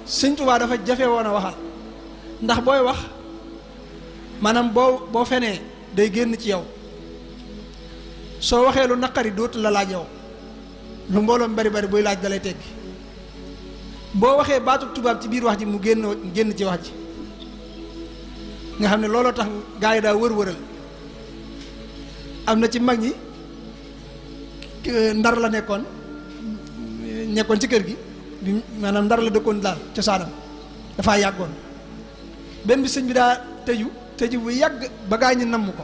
Sëñ Tuubaa dafa jafe woon a waxal ndax booy wax maanaam boo fenee day génn ci yow soo waxee lu naqari dootu la laaj yow lu mbooloom bari bari buy laaj dalay teggi boo waxee baatu tubaab ci biir wax ji mu génn ci wax ji nga xam ne looloo tax gaa yi daa wër-wëral am na ci mag ñi Ndar la nekkoon ci kër gi bi maanaam Ndar la dëkkoon daal cosaanam dafaa yàggoon benn bi sëñ bi daa tëju bu yàgg ba gaa ñi namm ko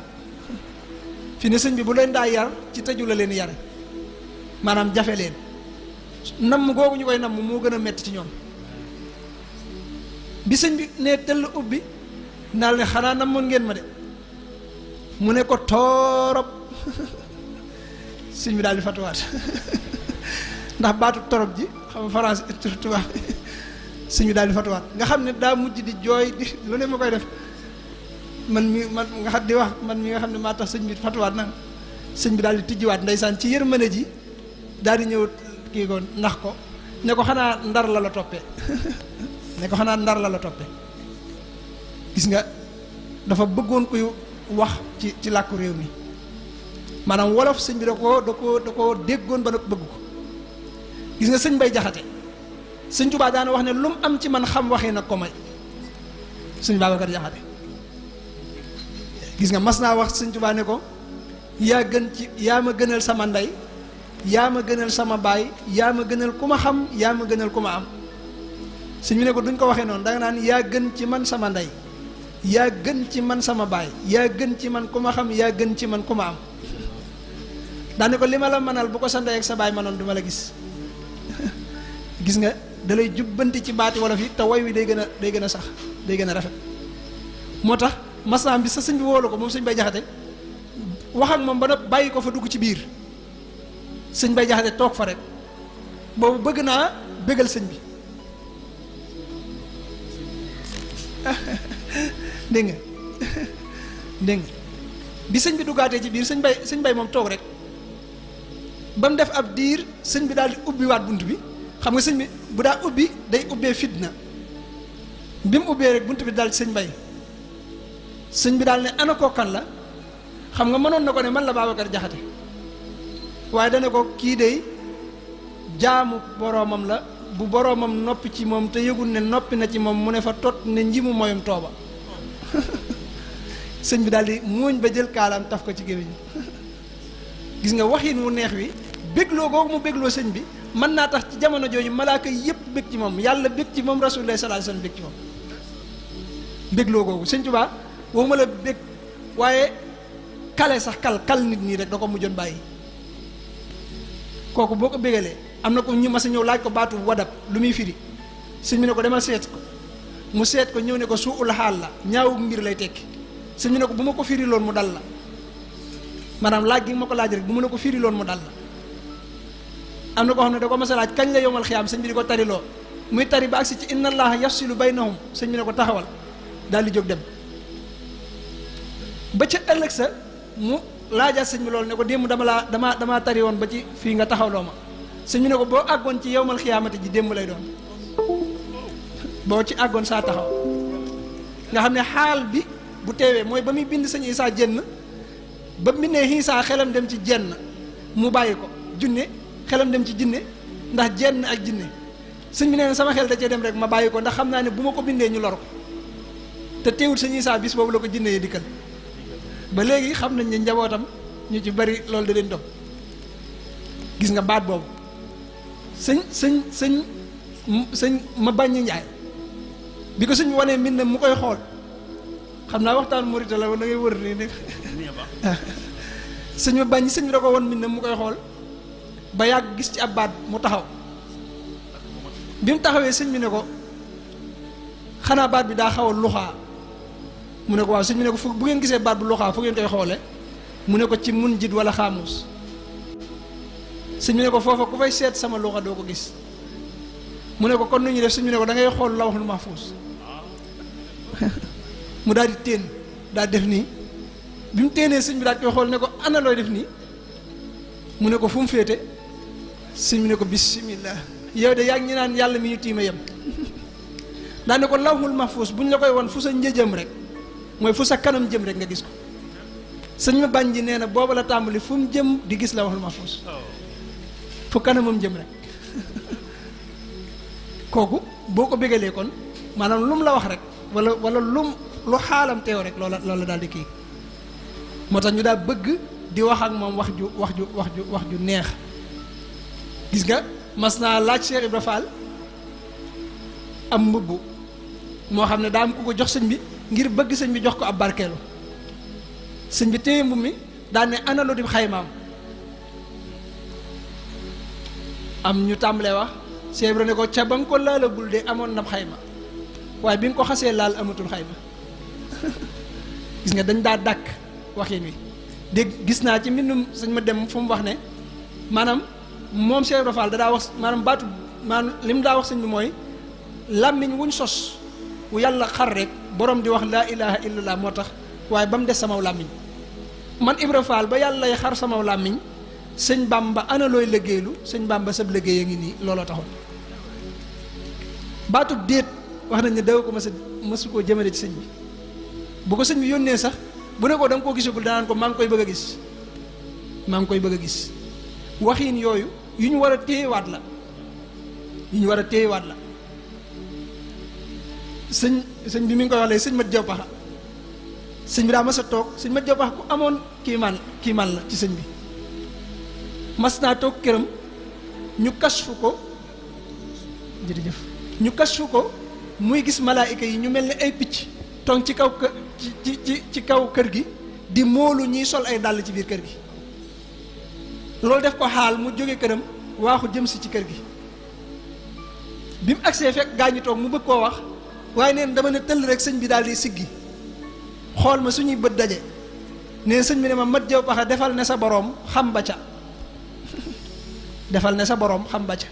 fi ne sëñ bi bu leen daa yar ci tëju la leen yare maanaam jafe leen namm googu ñu koy namm moo gën a metti ci ñoom bi sëñ bi ne tëll ubbi naal ne xanaa namoon ngeen ma de mu ne ko toorop sëñ bi daal di fatuwaat ndax baatu torop ji xam français tubaab sëñ bi daal di fatuwaat nga xam ne daa mujj di jooy di lu ne ma koy def man nga xam di wax man mi nga xam ne maa tax sëñ bi fatuwaat nag sëñ bi daal di tijjiwaat ndeysaan ci yërmande ji daal di ñëw kii ko nax ko ne ko xanaa Ndar la toppee ne ko xanaa Ndar la toppee gis nga dafa bëggoon kuy wax ci làkku réew mi maanaam wolof sëñ bi da koo déggoon ba nag bëgg ko gis nga sëñ Bay Jaxate sëñ Tuubaa daana wax ne lu mu am ci man xam waxee nag ko may sëñ Babacar Jaxate gis nga mas naa wax sëñ Tuubaa ne ko yaa ma gënal sama ndey yaa ma gënal sama baay yaa ma gënal ku ma xam yaa ma gënal ku ma am sëñ bi ne ko duñ ko waxee noonu danga naan yaa gën ci man sama ndey yaa gën ci man sama baay yaa gën ci man ku ma xam yaa gën ci man ku ma am daane ko li ma la mënal bu ko sa ndey ak sa baay mënoon du ma la gis gis nga da lay jubbanti ci baati wolof yi te woy wi day gën a sax day gën a rafet moo tax masaam bi sa sëñ bi woolu ko moom sëñ Bay Jaxate wax ak moom ba nag bàyyi ko fa dugg ci biir sëñ Bay Jaxate toog fa rek boobu bëgg naa bëggal sëñ bi dégg nga bi sëñ bi duggaatee ci biir sëñ Bay moom toog rek ba mu def ab diir sëñ bi daal di ubbiwaat bunt bi xam nga sëñ bi bu daa ubbi day ubbee fitna bi mu ubbee rek bunt bi daal ci sëñ bi daal ne ana koo kan la xam nga mënoon na ko ne man la Babacar Jaxate waaye dana ko kii dey jaamu boroomam la bu boroomam noppi ci moom te yëgul ne noppi na ci moom mu ne fa tot ne njimu moyum tooba sëñ bi daal di muuñ ba jël kaalaam taf ko ci gémmiñ gis nga waxin wu neex wi bégloo googu mu bégloo sëñ bi mën naa tax ci jamono jooju malaaka yépp bég ci moom yàlla bég ci moom rasulullah sallallahu alayhi wasallam bég ci moom bégloo googu sëñ Tuubaa waxuma la bég waaye kale sax kal nit ñi rek da ko mujjoon bàyyi kooku boo ko bégalee am na ko ñu mas a ñëw laaj ko baatu wadab lu muy firi sëñ bi ne ko demal seet ko mu seet ko ñëw ne ko suul xaal la ñaawu mbir lay tekki sëñ bi ne ko bu ma ko firi loon mu dal la maanaam laaj gi ma ko laaj rek bu ma la ko firi loon mu dal la am na ko xam ne da ko mas a laaj kañ la yowmal xiyaam sëñ bi di ko tariloo muy tari ba agsi ci inna allaha yafsilu baynahum sëñ bi ne ko taxawal daal di jóg dem ba ca ëllëg sa mu laajaat sëñ bi loolu ne ko démb damaa tari woon ba ci fii nga taxawloo ma sëñ bi ne ko boo àggoon ci yowmal xiyaamati ji démb lay doon boo ci àggoon saa taxaw nga xam ne xaal bi bu teewee mooy ba muy bind sëñ Isaa jenn ba mu bindee Isaa xelam dem ci jenn mu bàyyi ko junne xelam dem ci jinne ndax jenn ak jinne sëñ bi nee na sama xel da cee dem rek ma bàyyi ko ndax xam naa ne bu ma ko bindee ñu lor ko te teewul sëñ Isaa bis boobu la ko jinne yi dikkal ba léegi xam nañ ne njabootam ñu ci bari loolu da leen dog gis nga baat boobu sëñ ma bañ njaay bi ko sëñ wanee mbind mu koy xool xam naa waxtaan murita la da ngay wër nii ne sëñ ma bañ sëñ bi da ko won mbind mu koy xool ba yàgg gis ci ab baat mu taxaw bi mu taxawee sëñ bi ne ko xanaa baat bi daa xaw a luxaa mu ne ko waaw sëñ bi ne ko fu bu ngeen gisee baat bu luxaa fu ngeen koy xoole mu ne ko ci mun jit wala xaamuus sëñ bi ne ko foofa ku fay seet sama luxa doo ko gis mu ne ko kon nu ñuy def sëñ bi ne ko da ngay xool lawhul mahfuus mu daal di téen daal def nii bi mu téenee sëñ bi daal koy xool ne ko ana looy def nii mu ne ko fu mu féete sëñ bi ne ko bismillah yow de yaa ngi ñu naan yàlla mi ñu tiima yem daane ko lawhul mahfuus bu ñu la koy won fu sa njëjëm rek mooy fu sa kanam jëm rek nga gis ko. sëñ ma bañ ji nee na booba la tàmbali fu mu jëm di gis lawhul mahfuus fu kanamam jëm rek kooku boo ko bégalee kon maanaam lu mu la wax rek wala lu xaalam teew rek loola daal di kii. moo tax ñu daal bëgg di wax ak moom wax ju neex. gis nga mas naa laaj Cheikh Ibra Fall am mbubb moo xam ne daa am ku ko jox sëñ bi ngir bëgg sëñ bi jox ko ab barkeelu. sëñ bi téye mbubb mi daan ne ana lu di xaymaam am ñu tàmbalee wax Cheikh Ibra ne ko ca ba nga ko laalagul de amoon na xayma waaye bi nga ko xasee laal amatul xayma gis nga dañ daa dàkk waxin wi dégg gis naa ci mbindum sëñ ma dem fu mu wax ne maanaam moom Cheikh Ibra Fall da daa wax maanaam baatu maanaam li mu daa wax sëñ bi mooy làmmiñ wuñ sos wu yàlla xar rek borom di wax laa ilaha illallah moo tax waaye ba mu des samaw làmmiñ man Ibra Fall ba yàlla lay xar samaw làmmiñ sëñ Bamba ana looy liggéeylu sëñ Bamba sab liggéey a ngi nii looloo taxoon baatu déet wax nañ ne daw ko mësu koo jëmale ci sëñ bi bu ko sëñ bi yónnee sax bu ne ko da nga koo gisagul danaan ko maa ngi koy bëgg a gis maa ngi koy bëgg a gis waxiin yooyu yu ñu war a téyewaat la sëñ bi mi ngi koy wax léegi sëñ Mat Jaw Paxa sëñ bi daa mas a toog sëñ Mat Jaw Paxa ku amoon kiimaan la ci sëñ bi mas naa toog këram ñu kasfu ko jërëjëf ñu kasfu ko muy gis malaayika yi ñu mel ni ay picc toog ci kaw ci kaw kër gi di moolu ñiy sol ay dàll ci biir kër gi loolu def ko xaal mu jóge këram waaxu jëm si ci kër gi bi mu agsee fekk gaa ñi toog mu bëgg koo wax waaye neen dama ne tëll rek sëñ bi daal di siggi xool ma suñuy bët daje neen sëñ bi ne ma Mat Jaw Paxa defal ne sa boroom xam ba ca defal ne sa boroom xam ba ca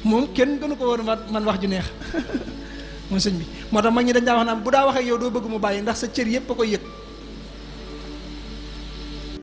moom kenn gënu ko woon man wax ju neex moom sëñ bi moo tax mag ñi dañ daa wax naan bu daa wax ak yow doo bëgg mu bàyyi ndax sa cër yépp a koy yëg